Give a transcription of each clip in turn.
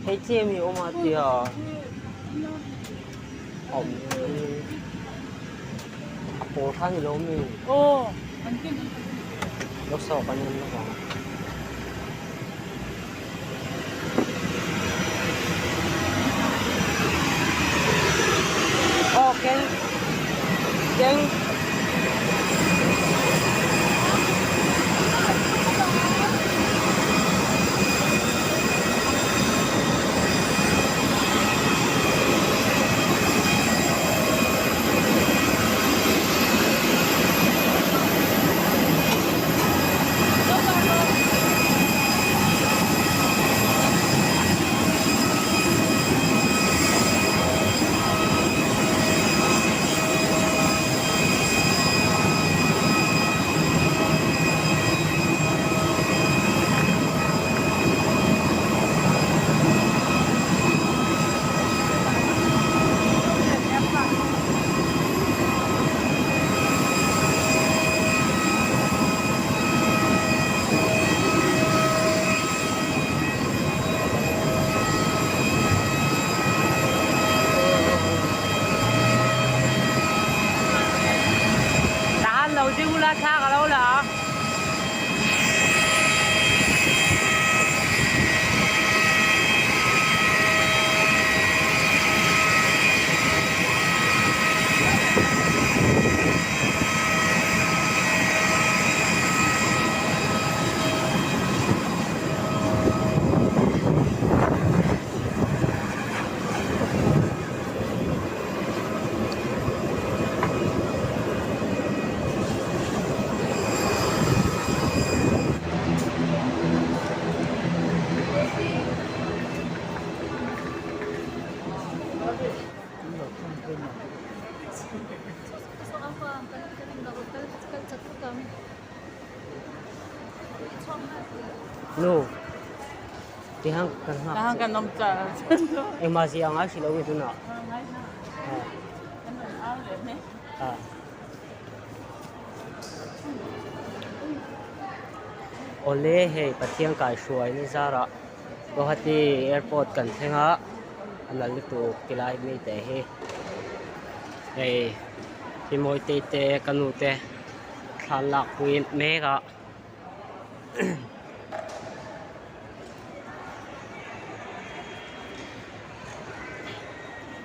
Hei chiah mi awm a tia awm a pawl kha ni lo mi lo saw kan awm lovang. Aw keng keng. Tahan lo ding ula thla ka lo la a. Nu ti hang kan nghak Tahan kan awm char. Engmah zia a ngai hrih lo nge tunah. Kan rawn au leh mai. Ah. Awle hei Pathian kaihhruai ni zarah Guwahati airport kan thleng a a nalh lutuk tilai mi te hi hei pi Mawitei te ka nu te thla an lak pui mek a.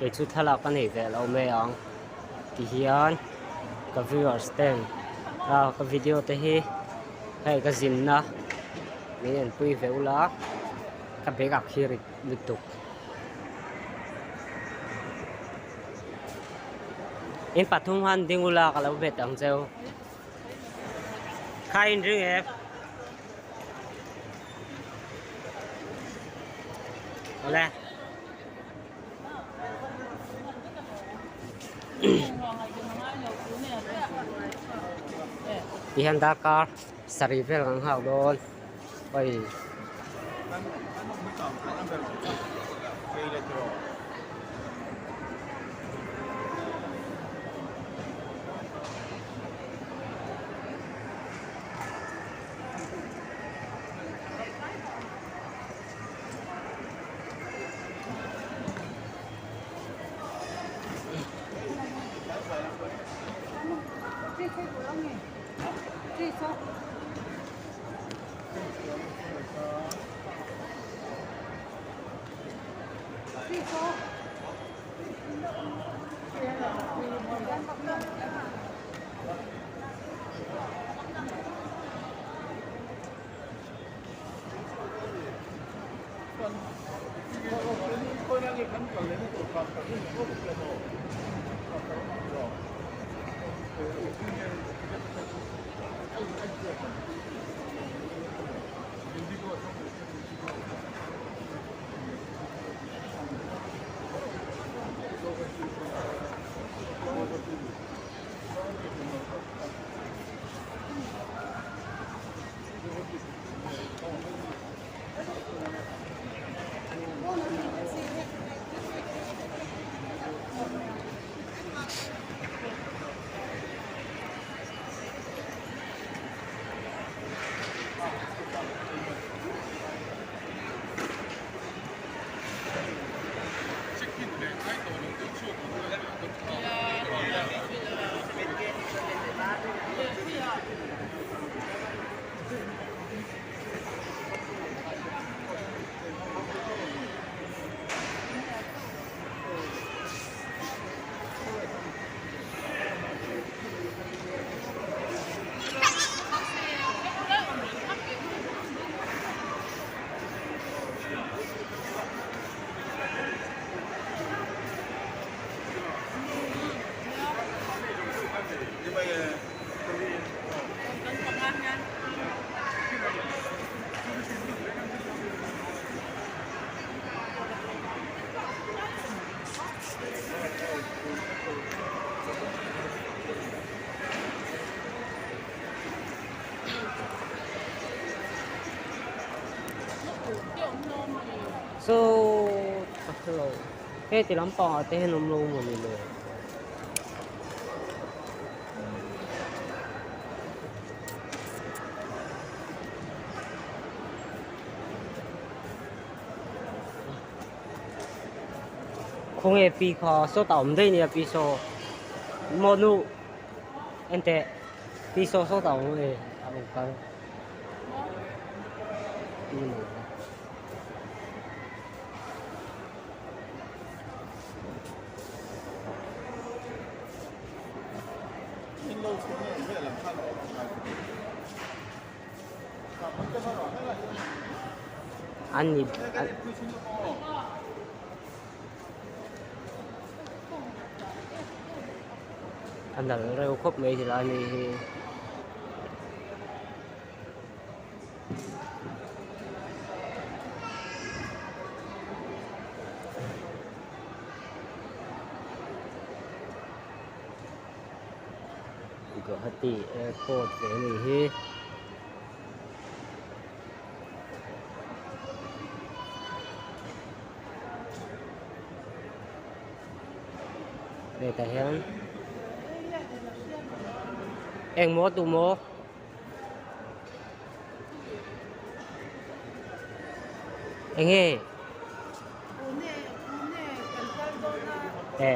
Kei chu thlalak ka nei ve lo mai ang tihian ka viewers ten ah ka video te hi hei ka zinna min enpui ve ula ka bag ah khi rit lutuk. In pathum khan ding ula ka lo bet ang cheu. Kha in ring em? Awle. Ti hian darkar sarih vel kan nghak dawn. Oi. Saw ka hrelo hei ti lampang ah te hian awm lo mawni le. Khawnge pi kha sawtah awm daih nia pi saw maw nu enteh pi saw sawtah awm e a rawn kal. An ni a nal reuh khawp mai tilai mi hi. Guwahati airport ve anih hi. Hetah hian engmaw tumaw enge e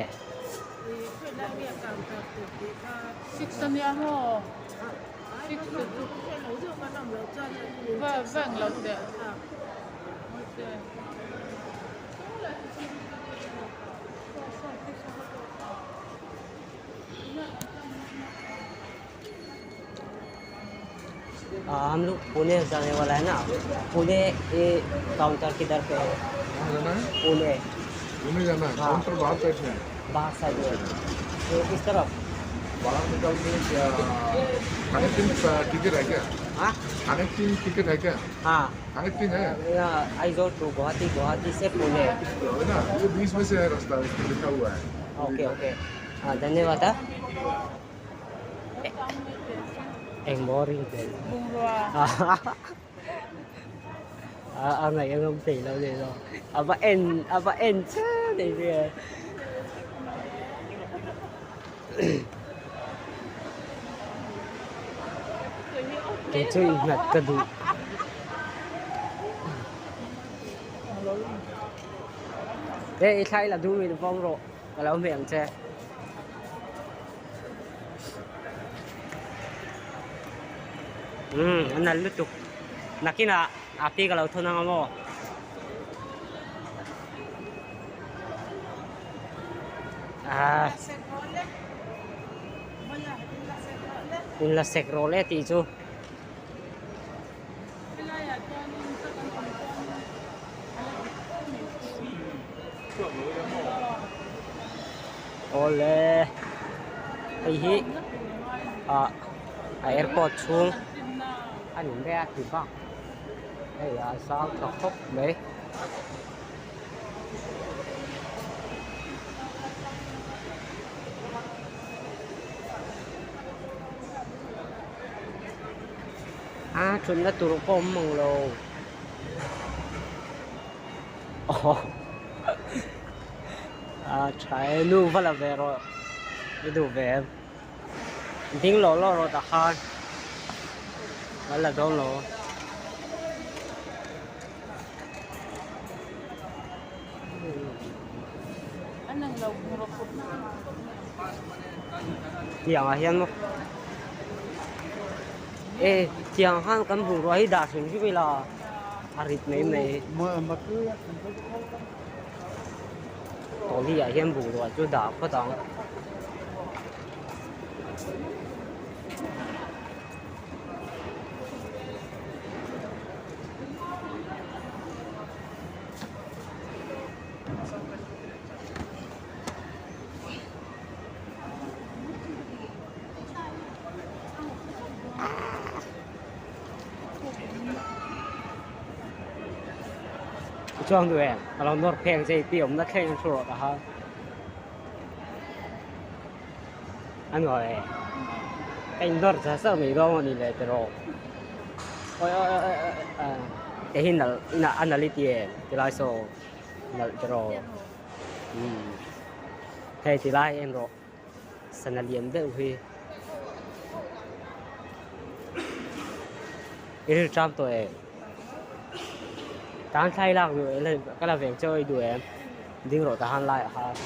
हम लोग पुणे जाने वाला है ना पुणे ये काउंटर किधर पे है कहाँ जाना है पुणे पुणे जाना है हाँ। काउंटर बाहर साइड में है बाहर साइड में तो इस तरफ बाहर निकल के क्या कनेक्टिंग टिकट है क्या हाँ कनेक्टिंग टिकट है क्या हाँ कनेक्टिंग है आइजोल टू गुवाहाटी गुवाहाटी से पुणे है ना ये बीच में से है रास्ता इसमें लिखा हुआ है ओके ओके हाँ धन्यवाद हाँ eng boring vel a a ngaih a ngam thei lo ni lo a va en a va en chiah ni sia kei chu innghat ka duh e i thlai la duh min vawm rawh ka lo hmeh ang che. Umm a nalh lutuk nakinah a pi ka lo thawn ang a maw ah in la sek rawh le tih chu. Awle hei hi ah a airport chhung a ni mai a ti bak hei a zau tha khawp mai. A thutna tur pawh awm mang lo. Aw a tha e nu va la ve rawh i duh ve em ding lawh lawh rawh tah khan kan la dawn lo. Tiang ah hian maw e tiang khan kan bungrua hi dah hrim hrim ila a rit mai mai tawli ah hian bungrua chu dah phawt ang. Chuang duh em a lo nawr pheng che i awmna thleng a thu rawh ta khan a nuam e ka in nawr za zar mai dawn a ni leh tiraw awi awi awi awi. te hi nalh a nalh i ti em tilai saw nalh tiraw umm hei tilai en rawh sana lian deuh hi i rilru ṭam tawh em tan thla i lak duh ka la veng chaw i duh em ding rawh tahan laiah khan.